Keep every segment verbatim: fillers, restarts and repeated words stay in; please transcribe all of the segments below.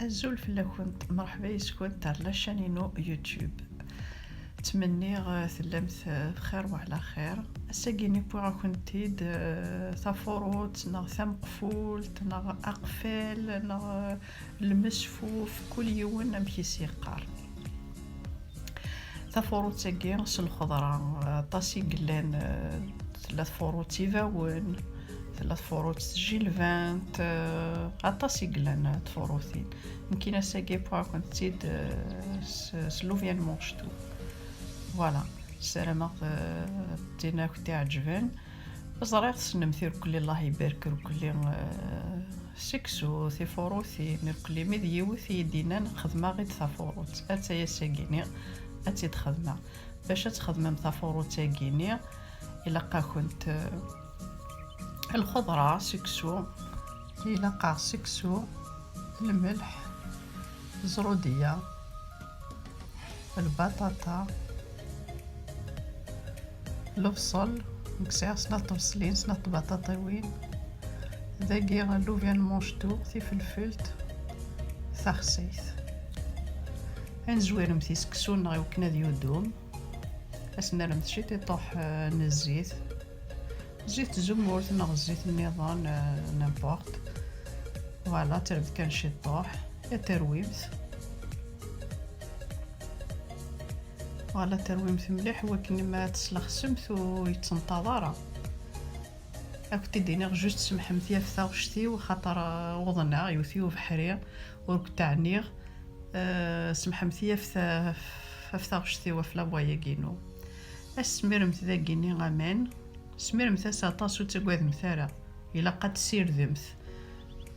Azul fell-akent, mṛeḥba yes-kent ar la chaîne-inu YouTube. Ttmenniɣ, eh, tellamt, eh, bxir wa ɛla xir. Ass-agi-ni wwiɣ-akent-id, eh, tafurut neɣ tameqfult neɣ aqfal neɣ, eh, lmesfuf, kul yiwen amek i s-yeqqar. Tafurut-agi s lxeḍra, aṭas i yellan, eh, tella tfurut ibawen, tella tfurut tjilbant, eh, aṭas i yellan, eh, tfurutin. Nekkini ass-agi wwiɣ-akent-id, eh, s, s louvian manchtou. Voilà, ssarameɣ, eh, d tin akent-iɛeǧben. Ẓriɣ tessnemt irkelli, Allah ibarek irkelli, eh, seksu, tifurutin, irkelli mi d yiwet i yi-d-yennan xedmeɣ-id tafurut. Attaya ass-agi-ni ad tt-id-xedmeɣ. Bac ad txedmem tafurut-agi-ni, ilaq-akent, eh, lxeḍra, seksu, ilaq-aɣ seksu, lmelḥ, ẓrudiya, lbaṭaṭa, lebṣel, nekk sɛiɣ snat tebṣlin, snat tbaṭaṭiwin, dagi louvian manchtou, tifelfelt, taxsayt. Ad nezwiremt i seksu-nneɣ i wakken ad yudum. Ad s-nerremt ciṭiṭuḥ, eh, n zzit. Zzit tzemmurt neɣ zzit nniḍen, eh, n'importe. Voilà, terremt kan ciṭṭuḥ. Ad terwimt. Voilà, terwimt mliḥ wakken ma teslexsemt ur yettenṭaḍ ara. Ad kent-id-iniɣ juste semḥemt-iyi ɣef taɣect-iw, xaṭer, eh, uḍneɣ, yewwet-iyi ubeḥri, ur kent-ɛniɣ. Eh, semḥemt-iyi ɣef ta-, ɣef taɣect-iw, ɣef la voix-agi-inu. Ad s-tesmiremt dagi-ni aman, smiremt-as aṭas, ur ttagademt ara, ilaq ad tessirdemt.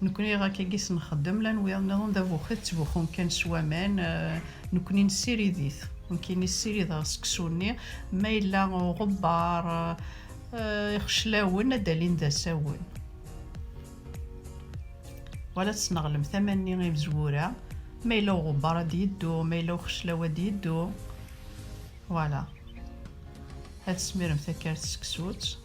Nekni akkagi s-nxeddem, llan wiyaḍ nniḍen d abuxxi, ttbuxxun kan s waman, eh, nekni nessirid-it. Nekni ssirideɣ seksu-nni, ma yella uɣebbar, eh, ixeclawen, ad d-alin d asawen. Wala ad tesneɣlemt aman-nni imezwura, ma yella uɣebbar ad d-yeddu, ma yella uxeclaw ad d-yeddu. Voilà. Ad tesmirem takart seksu-tt.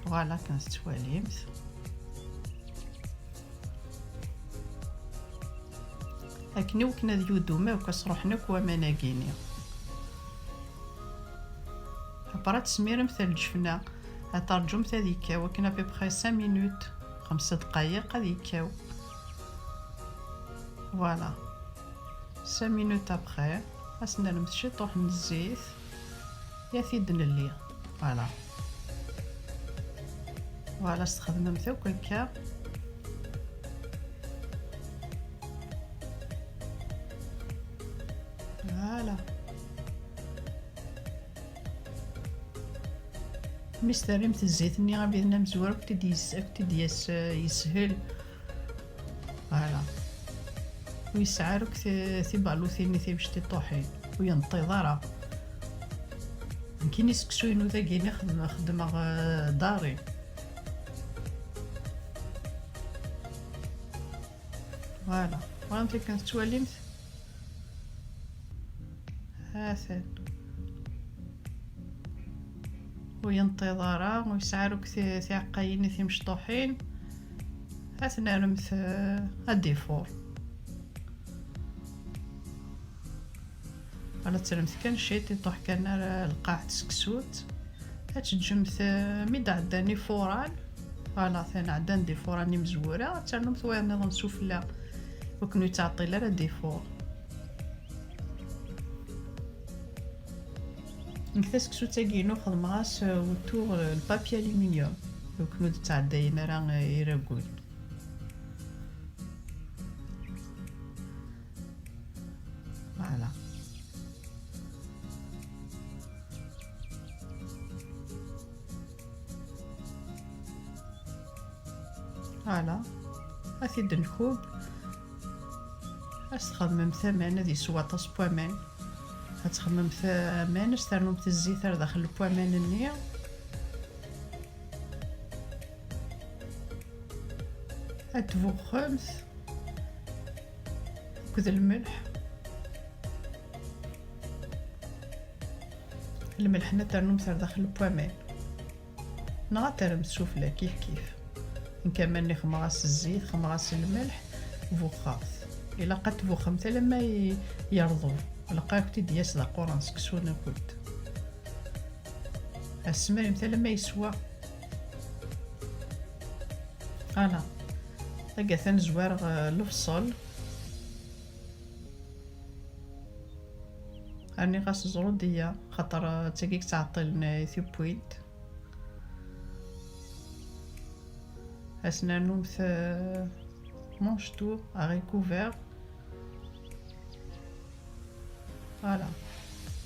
Voilà, akken tettwalimt. Akken i wakken ad yudum akk, ad s-ruḥen akk waman-agi-ni. Après, ad tesmiremt lǧefna, ad terǧumt ad yekkaw akken à peu près cinq minutes, xemsa dqayeq ad yekkaw. Voilà. Cinq minutes après, ad s-nerremt ciṭuḥ n zzit, ad t-id-nelli. Voilà. Voilà, s-txedmemt akk akka. Voilà. Mi s-terrimt zzit-nni abiden amezwar, ad k-t-id-yes-, ad k-t-id-yas, eh, yeshel. Voilà. Ur yesɛi ara akk ti-, tibalutin-nni timecṭiṭuḥin. Ur yenṭiḍ ara. Nekkini seksu-inu dagi-ni xedm-, xeddmeɣ, eh, dari. Voilà. Voilà, akken tettwalimt. Ha-t-an. Ur yenṭiḍ ara, ur yesɛi ara akk ti-, tiɛeqqayin timecṭuḥin. Ad t-nerremt, eh, ad d-ifur. Ad terremt kan ciṭ, iṭuḥ kan ar lqaɛ n tseksut. Ad teǧǧemt, eh, mi d-ɛeddan ifuran. Voilà, atan ɛeddan-d ifuran imezwura. Ad ternumt wayeḍ nniḍen sufella. Ur ken-yettɛeṭṭil ara ad d-ifur. Nekk taseksut-agi-inu xedmeɣ-as, eh, utuɣ, eh, lpapya aluminium, ur ken-ur d-ttɛeddayen ara, eh, iragun. Voilà. Voilà. Ad t-id-nkub. Ad s-txedmemt aman, ad yeswa aṭas n waman. Ad txedmemt aman, ad s-ternumt zzit ar daxel n waman-nni. Ad tbuxxemt akked lmelḥ. Lmelḥ-nni ad ternumt ar daxel n waman. neɣ ad terremt sufella kif kif. Nekk aman-nni xemmeɣ-as zzit, xemmeɣ-as lmelḥ, buxxeɣ-t. Ilaq ad tbuxxemt alamma i-, yerḍeb. Ilaq ad ak-t-id-yas d aquran seksu-nkent. Ad tesmarimt alamma yeswa. Ala. Tagata nezwar, eh, lebṣel. Rniɣ-as ẓrudiya, xaṭer, eh, d tagi i yettɛeṭṭilen, eh, tiwwint. Ad s-nernumt, eh, manchetour, haricots verts. Voilà.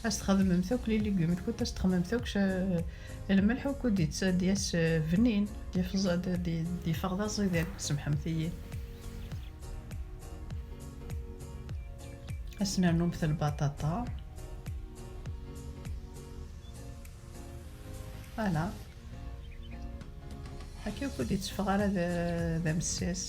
Ad s-txedmemt akk les légumes, ad s-txedmemt akk c-, lmelḥ, ukud d-yas, eh, bnin, d-yeffeẓ-, d-, d-, d-yeffeɣ d aẓidan, semḥemt-iyi. Ad s-nernumt lbaṭaṭa. Voilà. Akka ur d-yetteffeɣ ara d, d amessas.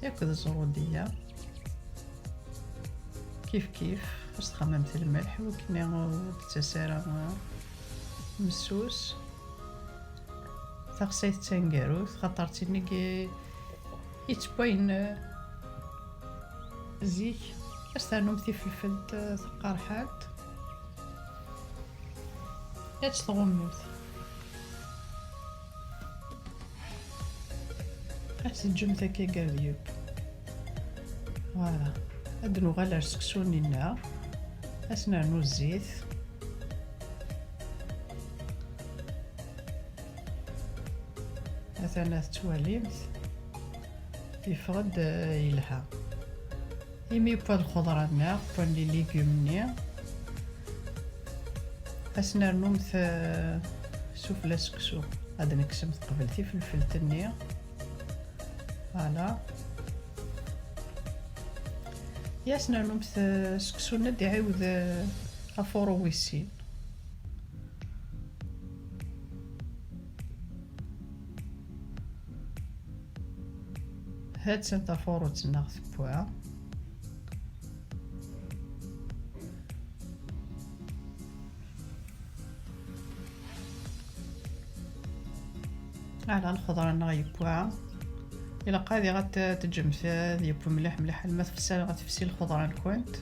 Yakk d ẓrudiya. Kif kif, ad s-txedmemt lmelḥ, wakken ur d-tettas ara messus. Taxsayt d taneggarut, xaṭer d tin i yettewwayen, eh, zik. Ad s-ternum tifelfelt, eh, taqerḥant. Ad tt-tɣummut. Ad teǧǧemt akka gar yeb. Voilà. Ad nuɣal ar seksu-nni-nneɣ. Ad s-nernu zzit. Atan ad tettwalimt, yeffeɣ-d, eh, yelha. Imi wwan lxeḍra-nneɣ, wwan les légumes-nni, ad s-nernumt, eh, sufella seksu. Ad nekksemt qbel tifelfelt-nni. Voilà. Yas nernumt, eh, seksu-nni ad iɛiwed, eh, afuru wis sin. Ha-tt-an tafurut-nneɣ tewwa. Ala, lxeḍra-nneɣ yewwa. Ilaq ad iɣ-, ad t-, teǧǧemt ad yewwa mliḥ mliḥ alma tefsa, ad tefsi lxeḍra-nkent.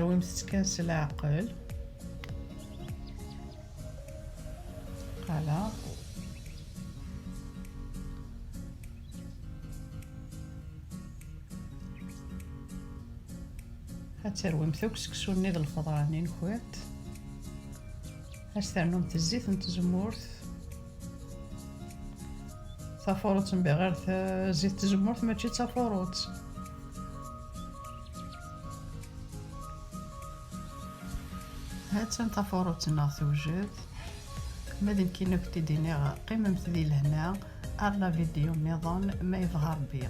Rwimt-tt kan s leɛqel. Ala. Ad terwimt akk seksu-nni d lxeḍra-nni-nkent. Ad s-ternumt zzit n tzemmurt. Tafurut n biɣiṛ t-, zzit n tzemmurt mačči d tafurut. Ha-tt-an tafurut-nneɣ tewjed. Ma d nekkini ad kent-id-iniɣ, qqimemt di lehna, ar la vidéo nniḍen, ma yebɣa Ṛebbi.